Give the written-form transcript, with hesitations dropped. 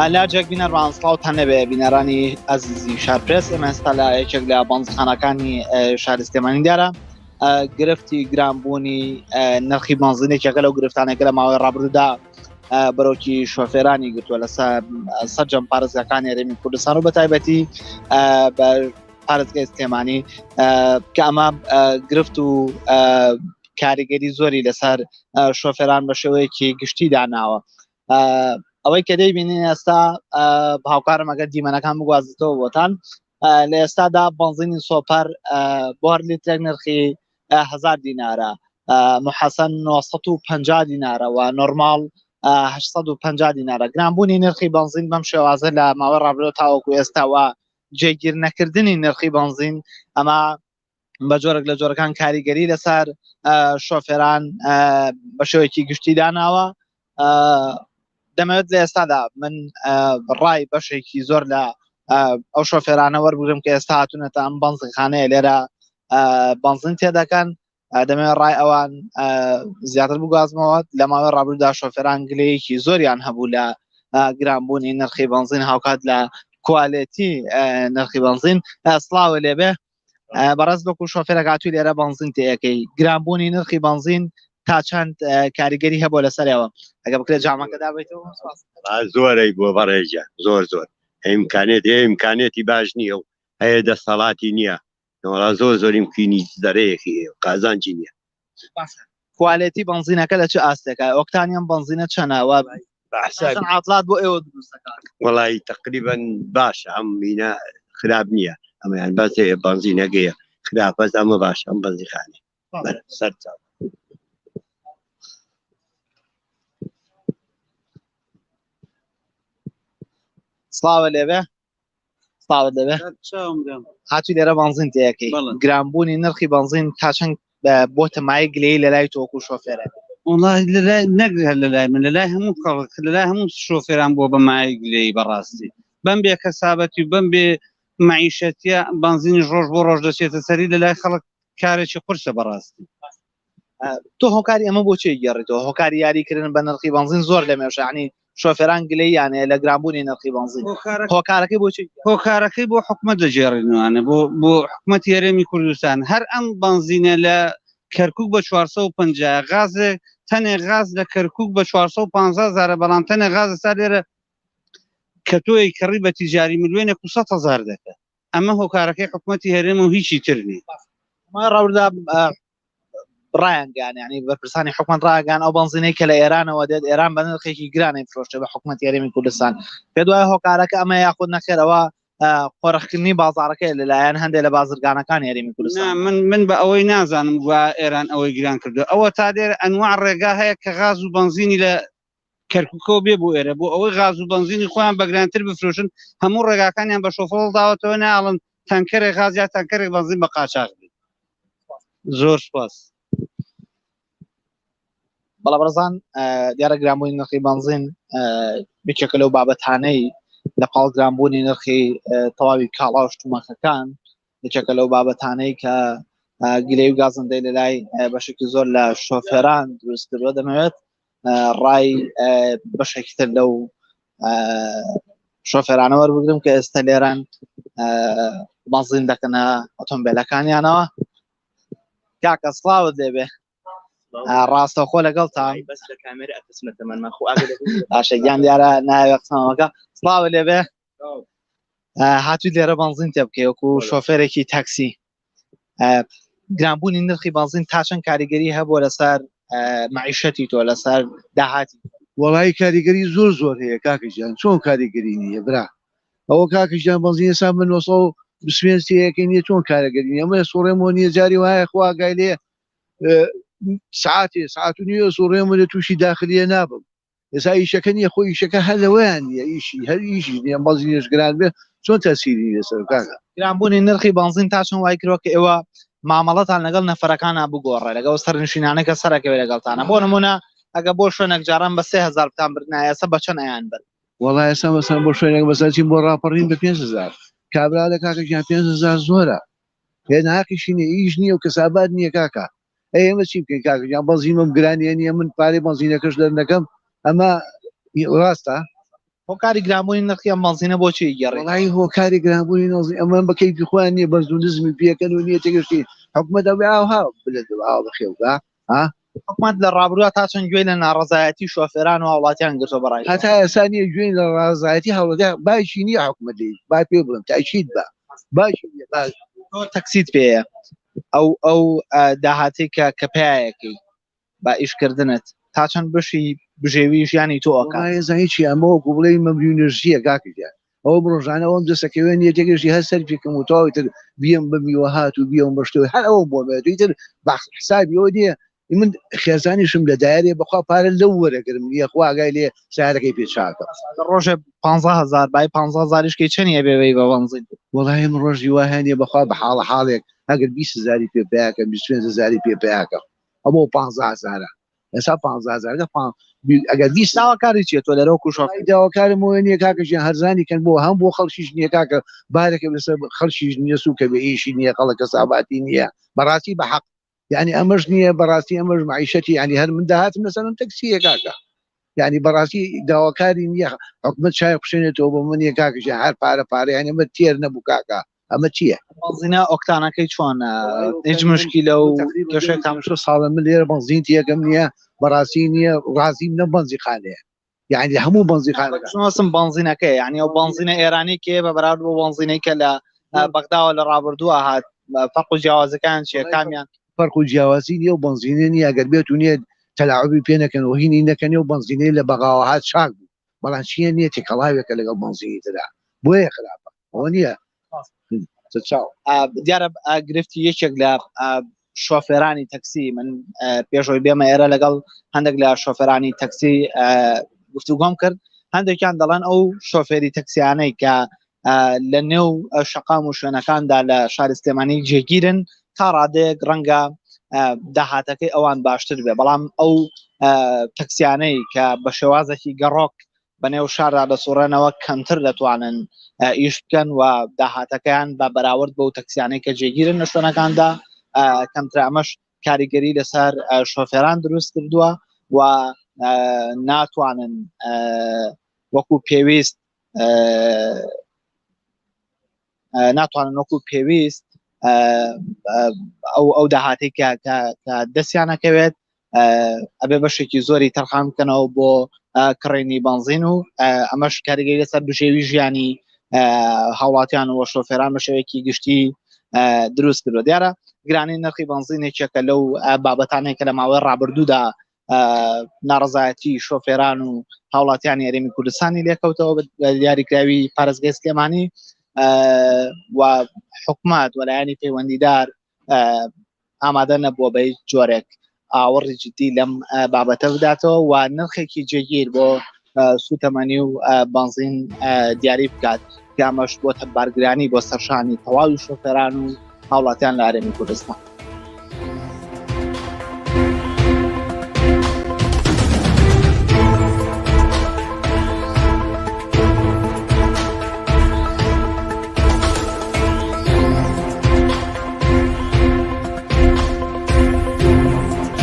لاجێک بینەران سڵاوتان لێبێ بینەرانی ئەزیزی شارپرێس ئێمە ئێستا لە یەکێک لە بەنزخانەکانی شاری سلێمانی دیارە گرفتی گرانبوونی نرخی بەنزین یەکێکە لەو گرفتانێکە لە ماوەی ڕابردوودا بەرۆکی شۆفێرانی گرتووە لەسەر سەرجەم پارێزگاکانی هەرێمی کوردستان و بە تایبەتی بە پارێزگای سلێمانی کە ئەمە گرفت و کاریگەری زۆری لەسەر شۆفێران بە شێوەیەکی گشتی داناوە ئەوەی کە دەیبینین ئێستا هاوکارم ئەگەر دیمەنەکان بگوازێتەوە بۆتان لە ئێستادا بنزینی سۆپەر بۆ هەر لیترێک نرخی هزار دینارە محەسەن 950 دینارە و نۆرماڵ 850 دینارە گرانبوونی نرخی بنزین بەم شێوازە لە ماوەی ڕابردوو تاوەکو ئێستاوە جێگیر نەکردنی نرخی بنزین ئەمە بە جۆرێک لە جۆرەکان کاریگەری لەسەر شۆفێران بە شێوەیەکی گشتی داناوە دەمەوێت لە ئێستادا من ڕای بەشێکی زۆر لە ئەو شۆفێرانە وەربگرم کە ئێستا هاتوونەتە ئەم بەنزینخانەیە لێرە بەنزین تێدەکەن دەمەوێت ڕای ئەوان زیاتر بگوازمەوە لە ماوەی ڕابردوودا شۆفێران گلەیەکی زۆریان هەبوو لە گرانبوونی نرخی بەنزین هاوکات لە کوالێتی نرخی بەنزین سڵاوە لێبێ بەڕێز وەکو شۆفێرە هاتووی لێرە بەنزین تێەکەی گرانبوونی نرخی بەنزین تا چەند کاریگەری هەبوو لەسەرەوە ئەگە بکرێت جامەکە دابیتەوە زۆرەی بووە بەڕێژە زۆر زۆر ئیمکانێت هەیە ئیمکانێتی باش نییە و هەیە دەسەڵاتی نییە وەڵا زۆر زۆر ئیمکینی زەرەیەکی هەیە و قازانجی نییە کوالێتی بەنزینەکە لە چ ئاستێکە ئۆکتانیان بەنزینە چەنە و عاتڵات بۆ ئێوە دروستەکان وڵی تقریبا باشە ئەم مینە خراپ نییە ئەمەیان بەس هەیە بەنزینەکەیە خراپ بەس ئەمە باشە ئەم بەنزیخانێ سەر چاو سڵاوە لێبێ سڵاوت لەبێ هاتوو لێرە بەنزین تێەکەی گرانبوونی نرخی بەنزین تا چەند بۆتە مای گلەی لە لای تۆکو شۆفێرە نەک هەر لە لای من لە لای هەموو خەڵک لە لای هەموو شۆفێران بووە بە مای گلەی بەڕاستی بەم بێ کەسابەتی و بەم بێ معیشەتیە بەنزینی ڕۆژ بۆ ڕۆژ دەچێتە سەری لە لای خەڵک کارێکی قورسە بەڕاستی تۆ هۆکاری ئەمە بۆ چێ گەڕیتەوە هۆکاری یاریکردن بە نرخی بەنزین زۆر لە مێژانی شۆفێران گلەییان هەیە لە گرانبوونی نرخی بەنزین هۆکارەکەی بۆ چی هۆکارەکەی بۆ حکومەت دەگێڕینوانە بۆ بۆ حکومەتی هەرێمی کوردستان هەر ئەم بەنزینە لە کەرکک بە 450 غازێک تەنێ غاز لە کەرکک بە 415 هزارە بەڵام تەنێ غاز سا لێرە کە تۆی کڕی بە تیجاری ملیۆنێک و 100 هزار دەکە ئەمە هۆکارەکەی حکومەتی هەرێم و هیچی تر نیە ڕاوردا ڕایانگەیان یعنی بەرپرسانی حکومەت ڕاگەیان ئەو بەنزینەی کە لە ئێرانەوە دێت ئێران بە نرخێکی گرانی فرۆشتە بە حکومەت هەرێمی کوردستان پێ دوای هۆکارەکە ئەمە یاخود نەخێرەوە قۆرخکردنی بازارەکەی لەلایەن هەندێک لە بازرگانەکان هەرێمی کوردستان من من بە ئەوەی نازانم گووا ئێران ئەوەی گران کردو ئەوە تا دێر ئەنواع ڕێگا هەیە کە غاز و بەنزینی لە کەرکوکەوە بێ بۆ ئێرە بۆ ئەوەی غاز و بەنزینی خۆیان بەگرانتر بفرۆشن هەموو ڕێگاکانیان بە شۆفڵ داوەتەوە ناڵن تەنکەرێک غاز یا تەنکەرێک بەنزین بە قاچاخ بێت زۆر سپاس. بەڵێ بەڕێزان دیارە گرانبوونی نرخی بەنزین یەکێکە لەو بابەتانەی لە پاڵ گرانبوونی نرخی تەواوی کاڵا و شتومەکەکان یەکێکە لەو بابەتانەی کە گلەی و گازندەی لە لای بەشێکی زۆر لە شۆفێران دروست کردووە دەمەوێت ڕای بەشێکی تر لەو شۆفێرانە وەربگرم کە ئێستا لێران بەنزین دەکەنە ئۆتۆمبیلەکانیانەوە کاکە سڵاوت لێبێ ڕاستەخۆ لەگەڵ تا بەس لە کامێرە ئەتسمە تەمەنمان خۆ باشە گیان دیارە ناوێ قسەمەکە سڵاوت لێبێ هاتوو لێرە بەنزین تێ بکەی وەکو شۆفێرێکی تاکسی گرانبوونی نرخی بەنزین تا چەند کاریگەری هەبووە لەسەر معیشەتی تۆ لەسەر داهاتی وەڵی کاریگەری زۆر زۆر هەیە کاکە گیان چۆن کاریگەری نییە برا ئەوە کاکە گیان بەنزین ئێستا من 925 تێیەکەی نییە چۆن کارەگەری نییە ئەمە سوڕێمەوە نییە جاری وایە خوا ئاگای لێ ساعتێ ساعت و نیوە سوڕێمە لە تووشی داخلیە نابم ئێستا ئیشەکە نییە خۆ ئیشەکە هەر لەوەیان نییە ئیشی هەر ئیشی نییە بەنزینش گران بێ چۆن تەسیری لەسەر کاکە گرانبوونی نرخی بەنزین تا چەند وای کردوە کە ئێوە مامەڵەتان لەگەڵ نەفەرەکانە بگۆڕێ لەگەڵ سەرنشینانە کە سەرەکەوێ لەگەڵتانە بۆ نمونە ئەگە بۆ شوێنێک جاران بە 3000 بتان بردنایە ئێستا بە چەند ئەیان بن وەڵا ئێستا مەسەن بۆ شوێنێک مەسەن چین بۆ ڕاپەڕین بە 5000 کابرا لە کاکە گیان 5000 زۆرە هێ ناقیشی نییە ئیش نییە و کەسابات نییە کاکە ئەی ئێمە چی بکەین کاکە گیان بەنزینم گرانیە نییە من پارەی بەنزینەکەش دەرنەکەم ئەمە ڕاستە؟ هۆکاری گرانبوونی نرخی ئەم بەنزینە بۆچی گەڕێ وڵی هۆکاری گرانبوونی نۆزی ئەمە بە کەیفی خۆیان نییە بەرز و نزمی پێکەن و نییە تێگەشتی حکومەت ئەوێ ئاوها بلند و ئاو بەخێوگا ها حکومەت لە ڕابردووە تا چەند گوێی لە ناڕەزایەتی شۆفێران و هاوڵاتیان گرتووە بەڕای تۆ؟ هەتا ئێستا نییە گوێی لە ڕازایەتی هاوڵاتیان باکی نییە حکومەت لێی با پێ بڵێم تاکید بە باکی نییە با تۆ تەکسیت پێیە ئەو ئەو داهاتەی کە کە پیایەکەی بە ئیشکردنت تا چەند بەشی بژێوی ژیانی تۆ ئەکات؟ وەڵا زانی چی ئەمە وەکو بڵێی مەملیونەرژییە کاکە گیان ئەوە ڕۆژانە ئەوەم دەسەکەوێ نییە تێگەشتی هەر سەرفی کەم و تەواوی تر بیەم بە میوەهات و بیەم بە شتەوە هەر ئەوەم بۆ بێت ئیتر بە حسابی ئەوە نییە من خێزانیشم لە دایرێ بەخوا پارە لەو وەرەگرم نییە خوا ئاگای لێ سارەکەی پێ چاکە ڕۆژێ 15000 بای 15000 کەی چەنی ئەبێ بەی بە بەنزین؟ وەڵای من ڕۆژی وا هەیە بەخوا بە حاڵە حاڵێک ئەگەر 20 هەزاری پێ پیاکەم 25 هەزاری پێ پیاکەم ئەمە 15 هەزارە ئێستا 15 هەزارەکە ئەگەر 20 داواکاری چیە تۆ لەرەوە کوشۆ داواکارم ئەوە نییە کاکە ژیان هەرزانی کەن بۆ هەم بۆ خەڵکیش نییە کاکە بارێکە لەسەر خەڵکیش نییە سوکە بێ ئیشی نییە خەڵکە ساباتی نییە بەڕاستی بە حەق یعنی ئەمەش نییە بەڕاستی ئەمەش معیشەتی یعنی هەر من داهاتم لەسەر ئەم تەکسیە کاکە یعنی بەڕاستی داواکاری نییە حکومەت چای بخشێنێتەوە بۆ من نییە کاکە ژیان هەر پارە پارە یعنی ئەمە تێر نەبوو کاکە ئەمە چییە؟ بەنزینە ئۆکتانەکەی چۆن هیچ مشکیلە و کێشەکان شو ساڵە من لێرە بەنزین تێکەم نییە بەڕاستی نییە ڕازیم نە بەنزیخانەیە یعنی هەموو بەنزیخانەکە شناسم بەنزینەکە یعنی ئەو بەنزینە ئێرانی کێ بە بەراورد بۆ بەنزینەی کە لە بەغداوە لە ڕابردووە هات فەرق و جیاوازەکان چیە کامیان فەرق و جیاوازی نییە و بەنزینە نییە ئەگەر بێت و نییە تەلاعوبی پێ نەکەن و هینی نەکەن و بەنزینەی لە بەغاوە هات چاک بوو بەڵام چییە نییە تێکەڵاوێکە لەگەڵ بەنزینی ترا بۆیە خراپە ئەوە نییە چاو دیارە گرفتی یەکێک لە شۆفێرانی تەکسی من پێشەوەی بێمە ئێرە لەگەڵ هەندێک لە شۆفێرانی تەکسی گفتوگۆم کرد هەندێکیان دەڵێن ئەو شۆفێری تەکسیانەی کە لە نێو شەقام و شوێنەکاندا لە شاری سلێمانی جێگیرن تا ڕادەیەک ڕەنگە داهاتەکەی ئەوان باشتر بێ بەڵام ئەو تەکسیانەی کە بە شێوازێکی گەڕۆک بەنێو شاردا دەسوڕێنەوە کەمتر دەتوانن ئیش بکەن و داهاتەکەیان بە بەراورد بەو تەکسیانەی کە جێگیرن لە شوێنەکاندا کەمتر ئەمەش کاریگەری لەسەر شۆفێران دروست کردووە و ناتوانن وەکو پێویست ناتوانن وەکو پێویست ئەو ئەو داهاتی کە دەستیانەکەوێت ئەبێ بەشێکی زۆری تەرخان بکەنەوە بۆ کڕینی بنزین و ئەمەش کاریگەری لەسەر بژێوی ژیانی هاوڵاتیان و شۆفێران بە شێوەیەکی گشتی دروست کردوە دیارە گرانی نرخی بنزین یەکێکە لەو بابەتانێک کە لە ماوەی ڕابردوودا ناڕزایەتی شۆفێران و هاوڵاتیانی هەرێمی کوردستانی لێکەوتەوە دیاریکراوی پارێزگای سلێمانی و حکومات وەلایەنی پەیوەندیدار ئامادە نەبووە بە هیچ جۆرێک ئاوەڕی جدی لەم بابەتە بداتەوە و نرخێکی جێگیر بۆ سوتەمەنی و بنزین دیاری بکات کە ئەمەش بۆتە بارگرانی بۆ سەرشانی تەواوی شۆفێران و هاوڵاتیان لە هەرێمی کوردستان.